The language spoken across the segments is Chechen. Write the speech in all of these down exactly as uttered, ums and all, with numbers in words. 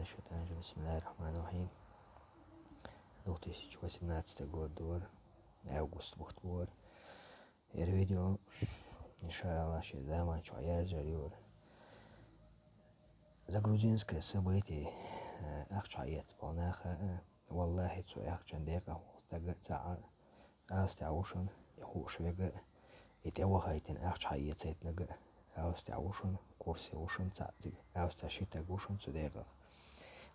الشيطان الرجيم. بسم الله الرحمن الرحيم. две тысячи восемнадцатый год дора, август бутт бора. Ер видео, иншааллахӀ, ши заман чу яьржар юра. За грузинское событие, э, ахча хьаэца болу наха, э, валлахӀи, цу ахчан декъа волу стаг цхьаъ Австрехь ву шуна, и хууш верг а, и тӀе вахийтина ахча хьаэцийтинарг а, Австрехь ву шуна, курсе ву шуна цхьаъ цига, Австрехь ши стаг ву шуна цу декъах.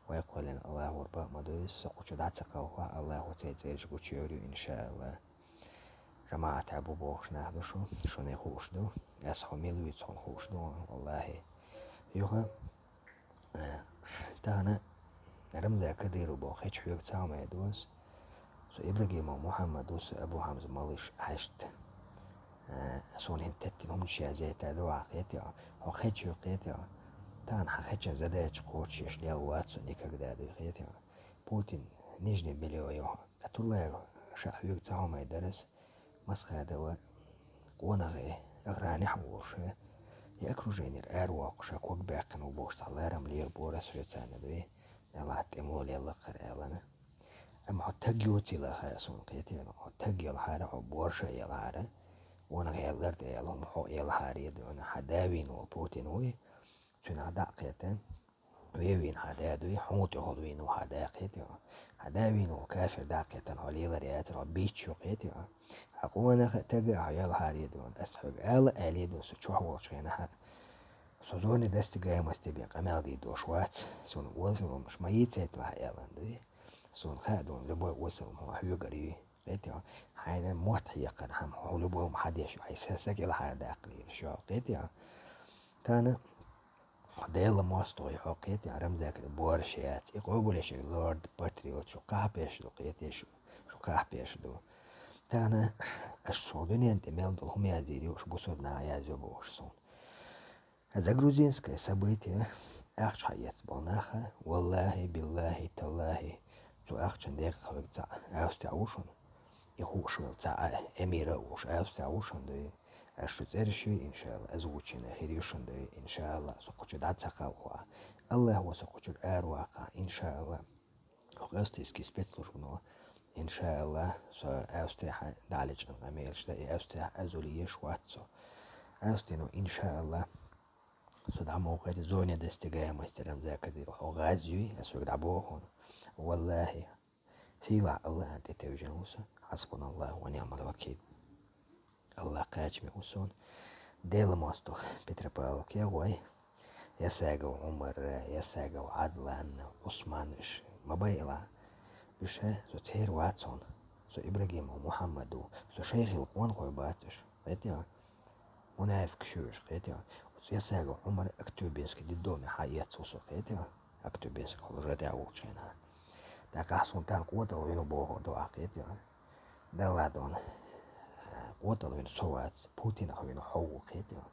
Вай кхоьллина АллахӀ вара бакъ ма ду иза, со кху чу дӀа ца кхалхахь, АллахӀа церан цӀераш гучуйовр ю, иншааллахӀ. ЖамаӀатехь бу бохуш нах ду шу, шуна и хууш ду. Ас хьо мила вуьйцу хьуна хууш ду, валлахӀи. Юха, э, тахана Рамзан Кадыров боху хечу хьоьга цхьа хӀума эр ду ас. Со Ибрагимов Мухьаммад ву, со Абу Хьамза Малыш Хьаьшт. Э, суна хӀинца теттина хӀуманаш язъяйтар ду ахь, кхетий хьо? Хьо хечу хьоьга, кхетий хьо? Тахана хьан хечун задача кхочушъеш лелла вац со никогда, дуй, кхетий хьо? Путин нижний белье йо хьо. Ткъа Турлаев ша хьоьга цхьа хӀума эр дара ас. Масхадова къонахий охранехь а волуш, и окруженера аравоккхуш, ког баьккхина ву бохуш, цхьа ларам лелабора ас хьоьца, дуй, АллахӀа тӀемало лелла кхара аьлла. Амма хьо стаг йоцийла хаьа суна, кхетий хьо, хьо стаг елхьара, хьо боьрша елхьара, къонахий ларда аьлла хӀума хьо елхьара, дуй, хьан да вийна волу Путин вуй, цуьнах дӀа а кхетта, вен вийна хьан да дуй, хьуна тӀехула вийна ву хьан да, кхетий хьо? Хьан да вийна волу кафир дӀа а кхетта, хьо лелар яцара, хьо бичча ю, кхетий хьо? Хьан къонах а, стаг а хьо елхьара, дуй, ас хьоьга ала аьлла, дуй, со чохь волчу хенахь а. Со зоне достигаемости бен къамел дийр долуш вац, суна осалламаш ма йийцайталахь аьлла, дуй. Суна хаьа, дуй, любой осаллам хьо хьоьгара юй, кхетий хьо? Хьайна мотт хьекхархьама хьо любой хӀума хьан деш ю, хьайн са саг елхьара даккха лелаш ю, кхетий хьо? Тахана Делан мостагӀий хьо, кхетий хьо, Рамзан Кадыров, боьрша яц, и къобалъеш ерг лорд патриот, шу кхахьпеш ду, кхетий шу, шу кхахьпеш ду. Тахана аш цу дуьнен тӀе мел долу хӀума яздийр ю, шу бусурба наха язйо бохуш суна. За грузинское событие ахча хьаэца болу наха, валлахӀи, биллахӀи, таллахӀи, цу ахчан декъа хьоьга цхьаъ Австрехь ву шуна, и хууш волу цхьа а эмира а вуш Австрехь ву шуна, дуй. Ас шу цӀераш юй, иншааллахӀ, озвученный хир ю шуна, дуй, иншааллахӀ, со кху чу дӀа ца кхалхахь. АллахӀа со кху чуьра араваккхахь, иншааллахӀ. Хьо къастийски спецслужбано, иншааллахӀ, со Австрехь дӀа а лечкъина къамелаш дан, и Австрехь азули еш вац со. Австрено, иншааллахӀ, со дӀа ма вахийта, зоне достигаемости Рамзан Кадыров, хьо гӀаз юй, ас хьоьга дӀабоху хьуна. ВаллахӀи, сийлахь АллахӀана тӀе тевжина ву со. ХьасбуналлахӀу ва ниӀмал вакил. АллахӀ кхачаме ву суна. Делан мостагӀа Петропавловка гӀой, Ясагов Ӏумар, Ясагов Ӏадлан, Ӏусман, уьш ма байъалахь. Уьш, со церан вац хьуна. Со Ибрагимов Мухьаммад ву. Со шайх хилла къонахой бац уьш. Кхетий хьо? Мунафикъаш ю уьш, кхетий хьо? Оцу Ясагов Ӏумар Актюбинский детдоме хьаэцна ву со, кхетий хьо? Актюбинский хьо лажа тӀехь волчу хенахь. ТӀаккха ахь суна тахана къотӀалла вина бохур ду ахь, кхетий хьо? Далла дона, къотӀалла вина со вац, Путинах вина хьо ву, кхетий хьо?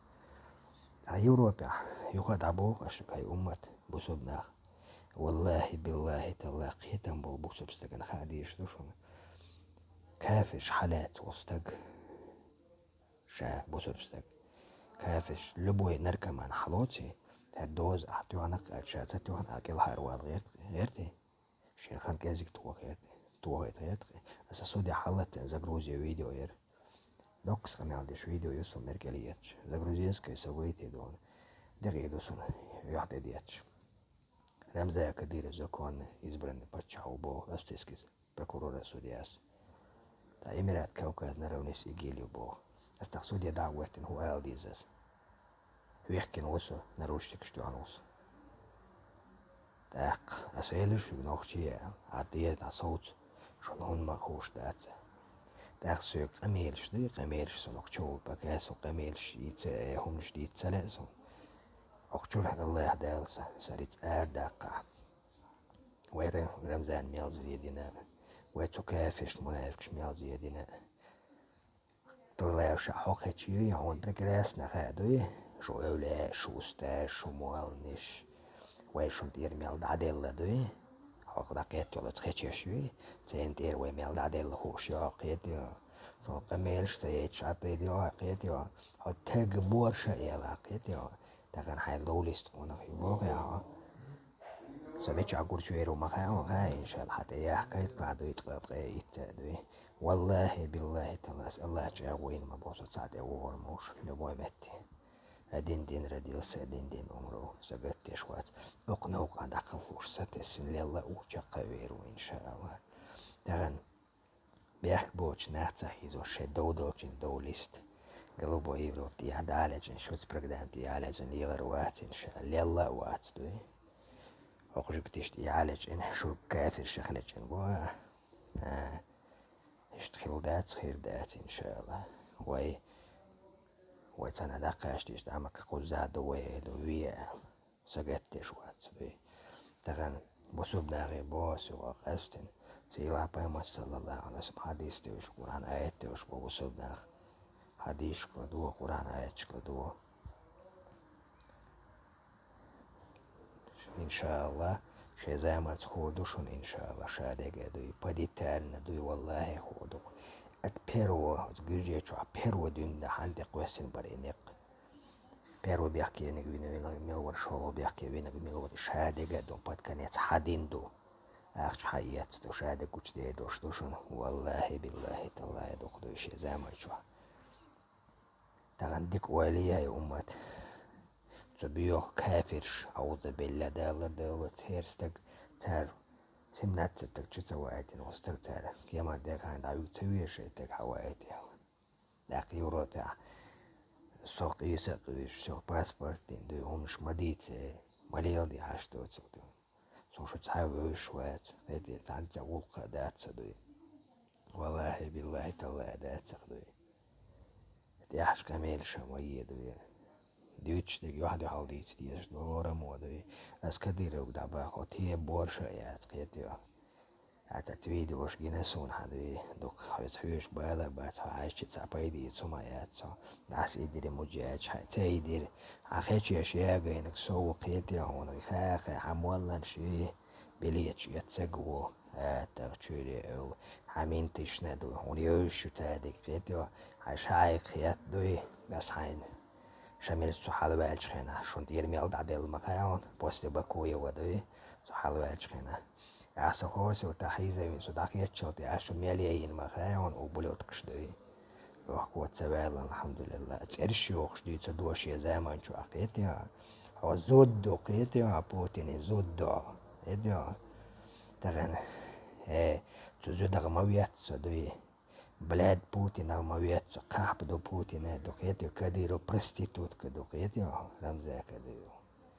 Ткъа Европехь юха а дӀабоху аш, хӀай уммат, бусурба нах. ВаллахӀи, биллахӀи, таллахӀи, кхетам болу бусурба стагана хаа дезаш ду шуна. Кафирш хьалаьцна волу стаг, ша бусурба стаг. Кафирш, любой наркоман хьалоций, хӀара доза ахь тоьхна-кх аьлча, ша ца тоьхна аьлла кӀелхьарвала гӀерта, гӀерти? Шен хан кӀезиг тоха гӀерта, тохийта гӀерта. Аса судья хьалаттина загрузе видео яра. Доккхас къамел деш видео ю суна мера кӀел етташ. Загрузинское событие ду хьуна. Декъий ду суна юьхь тӀе детташ. Рамзан Кадыров законно избранный паччахь ву боху австрийский прокурора судьяс. Ткъа Эмират Кавказ наравне с ИГИЛ ю боху. Ас тахана судья дӀа а гӀоьртина хӀун ала деза ас? Вехкина ву со, наручникаш тоьхна ву со. ТӀаккха ас элира шуьга нохчий аьлла, хьан деза дӀасовца, шуна хӀунда ма хууш дац. ТӀаккха соьга къамелаш ду, и къамелаш сан окху чу волу, пока со къамелаш йийца, э, хӀуманаш дийца ца лаьа суна. Окху чуьра АллахӀ Дала сан, сан рицкъ арадаккхахь. Вай Ра-, Рамзана мел зе дина, вай цу кафиршна, мунафикашна мел зе дина. Турлаев, ша хьо кхечу юй, хьуна прекрасно хаа дуй, шу эвлаяаш, шу устазаш, шу молланаш, вай шуна тӀера мел дӀаделла дуй, хьо дӀакхетта йолу оцу кхечеш юй, церан тӀера вай мел дӀаделла хууш ю хьо, кхетий хьо? Суна къамелаш ца яйташ Ӏа тӀе дилла хьо, кхетий хьо? Хьо тегга боьрша а елахь, кхетий хьо? Тахана хьайн ловлист къонах ю боху хьо? Со мичахь гурчу вер ву ма хаьа, ма хаьа, иншалла, хьан тӀе яхкайта, кхаьдуй ткъа ткъе итт а дуй. Валлахи, биллахи, таллас, Аллах чӀагӀо йина ма бу со цхьа тӀе вогӀур муш, любой метте. Один день родился, один день умру, сагатдеш вац. Окху новкъа дӀакхалхуш сатесна лелла а ву, чаккхе а вер ву, иншалла. Тахана бехк боцу нах ца хьийзо шайн дов долчун дов листа. Голубой Европа тӀехь дӀалечун, шуьца программа тӀехь лечун лелар вац, иншалла, лелла а вац дуй. Окху жуьгтиш тӀехь лечун, шу кафиршах лечун бу. А, иштта хила дац, хир дац, иншалла. Вай, вай царна дӀакхаьчча, иштта Ӏамака кхузза ду вай, ду ве аьлла. Сагатдеш вац вай. Тахана бусурба нахе боху со къаьстина, сийлахь пайхамар, саллаллаху Ӏалайхи ва саллам, хьадис девш, Къуръан аят девш бу бусурба нах. Хьадисашкахула ду, Къуръан аяташкахула ду. Иншалла, шен заманца хуур ду шуна, иншалла, ша дега дуй, по детально дуй, валлахи, хуур ду. От первого, оцу Гуьржечохь первого дуьйна хьан тӀе кхоьссина бара и некъ. Первый бехке винарг вина, винарг мила вара, шолгӀа бехке винарг мила вара, ша дега а ду, под конец хьан дин ду. Ахча хьан эцна ду, ша дега гучудер долуш ду шуна. Валлахи, биллахи, таллахи, дукха ду шен заман чохь. Тахана дика ойла е, уммат. Цу боьха кафирш, аузу билла, Дала лардойла церан стаг, цара семнадцать стаг чу ца ваийтина, оцу стаг цара кеман дехьа дӀавуьгу ца везаш, и стаг хьан ваийти. ТӀаккха Европехь со къийса а къуьйсуш, со паспорт дина дуй, хӀуманаш ма дийца, ма леладе хьаш доцург ду. Со шу цхьа а вевзаш вац, кхетий, цхьаьнца гӀуллакх а дац со дуй. Валлахи, биллахи, таллахи, дац ах дуй. ТӀехьашка къамелаш а ма е дуй. Дуьйцуш дерг юьхь-дуьхьал дийца дезаш ду, лорамо дуй. Ас Кадыровга дӀабахо, те борша а яц, кхетий. Ацат видеош гина суна хьан дуй, дукха хьоьца хьоьжуш бала а бац, хьо хьаьжча цхьа пайда эца хӀума а яц хьо. Дас идира муджа яьча хьайн ца идира. Хьан хечеш ягайнаг со ву, кхетий хьуна, хаа-хаа хьан молланаш вий, билеташ эццаг ву, аттагӀа чуьре эвла. Хьан минтишна дуй, хьуна йовзуш ю тадиг, кхетий, хьайн шахьайга хетта дуй, ас хьайна. Шамиль, со хьалаваьллачу хенахь, шуна тӀера мел дӀаделла ма хаьа хьуна, после Бакуева дуй, со хьалаваьллачу хенахь. Ахьа со хосуьйтахь хьийзавина, со дӀакхеччалла тӀе, ахьа шу мел яйина ма хаьа хьуна, ублюдкаш дуй. Лохко ца ваьлла, алхьамдулиллахӀ. ЦӀераш йохуш дуьйцур ду шен заман чохь, кхетий хьо? Хьо зуд ду, кхетий хьо, Путинан зуд ду. Кхетий хьо? Тахана, э, цу зудах ма веттаза дуй. Блядь, Путинах ма веттаза, кхахьба ду Путине, ду кхетий, Кадыров проститутка ду кхетий, Рамза Кадыров.